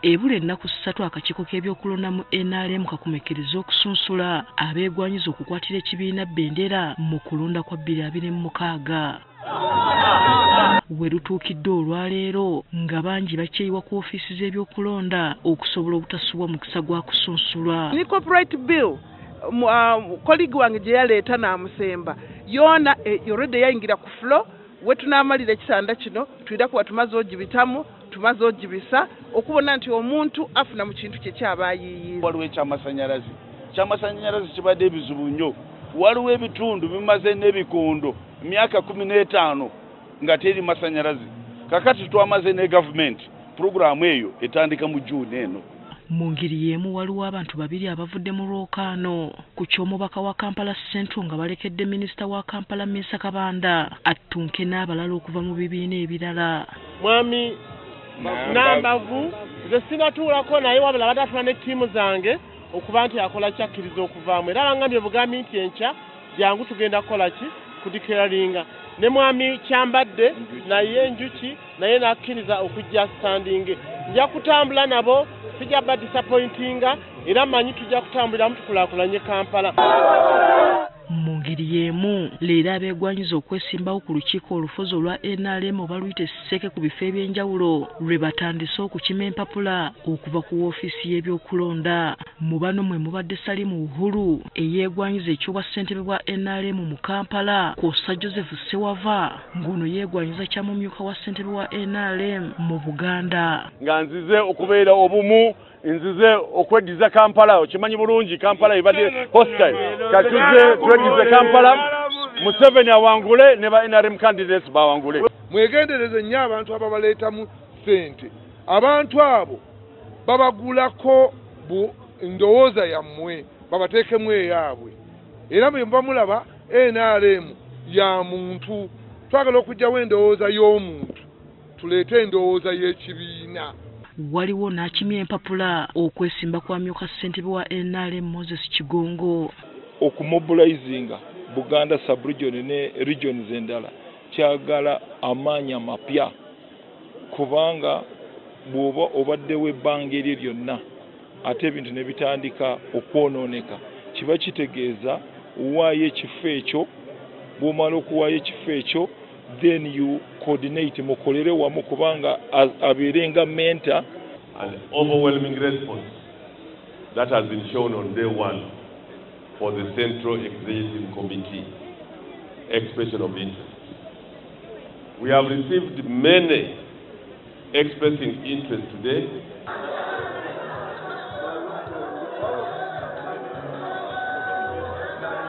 Ebula ennaku 3 akakiiko k'ebyokulonda mu NRM kakumekereza okusunsula abeegwanyiza okukwatira ekibiina bendera mu kulonda kwa 2026. We lutuukidde olwaleero nga bangi bakyeyiwa ku ofiisi z'ebyokulonda okusobola obutasubwa mukisa gwa kusunsulwa. Ni copyright bill colleague wange gye yaleeta n'amusemba yoona already yayingira ku floor. We tunaamalira ekisanda kino tuyira kuba tumaze ogibitamu, tumaze ogibisa okubona nti omuntu afuna mu kintu kye kyaba ayiiyiza. Waliwo ekyamasanyalazi kibadde ebizibu nnyo. Waliwo ebitundu bimaze n'ebikondo emyaka 15 nga teri masanyalazi. Kakati twamaze ne gavumenti puroguraamu eyo etandika mu June eno. Mu ngeri y'emu waliwo abantu babiri abavudde mu lwokaano ku ky'omubaka wa Kampala Central nga balekedde minisita wa Kampala Minsa Kabanda attunke n'abalala okuva mu bibiina ebirala. Mwami Nambavu nze sinatuulako naye wabula abadde atula ne ttiimu zange okuba nti akola kyakkiriza okuvaamu, era bangambye bugambi nti enkya jangu tugenda kukola ki kudeclaringa. Ne mwami Kyambadde naye Njuki naye n'akkiriza okujja standing. Nja kutambula nabo, sijja ba disappointinga, era manyi tujja kutambuliramu tukulaakulanye Kampala. Mu ngeri y'emu leero abeegwanyiza okwesimbawo ku lukiiko olufuzi olwa NRM oba luyite sseke ku bifo eby'enjawulo lwe batandise okukima empapula okuva ku woofiisi y'ebyokulonda. Mu bano mwe mubadde Salim Uhuru eyeegwanyiza eky'obwa ssentebe bwa NRM mu Kampala, kw'ossa Joseph Ssewava ng'ono yeegwanyiza kya mumyuka wa ssentebe wa NRM mu Buganda. Nga nzize okubeera obumu, nzize okweddiza Kampala. Okimanyi bulungi Kampala ebadde hostile, katuze tweddize Kampala, Museveni awangule ne ba NRM candidates bawangule. Mwegendereze nnyo abantu ababaleetamu ssente. Abantu abo babagulako ndowooza yammwe babateekemu eyaabwe, era bwe muba mulaba NRM ya muntu. Twagala okuggyawo endowooza y'omuntu tuleete endowooza y'ekibiina. Waliwo n'akimya empapula okwesimba kwa myuka ssentebe wa NRM Moses Kigongo. Okumobilizinga Buganda sub-region ne regions endala kyagala amaanyi amapya, kubanga bw'oba obaddewo ebbanga eryo lyonna ate ebintu ne bitandika okwonooneka, kiba kitegeeza owaayo ekifo ekyo. Bw'omala okuwaayo ekifo ekyo, then you coordinate, mukolere wamu, kubanga abeere nga mentor. An overwhelming response that has been shown on day one for the Central Executive Committee expression of interest. We have received many expressing interest today.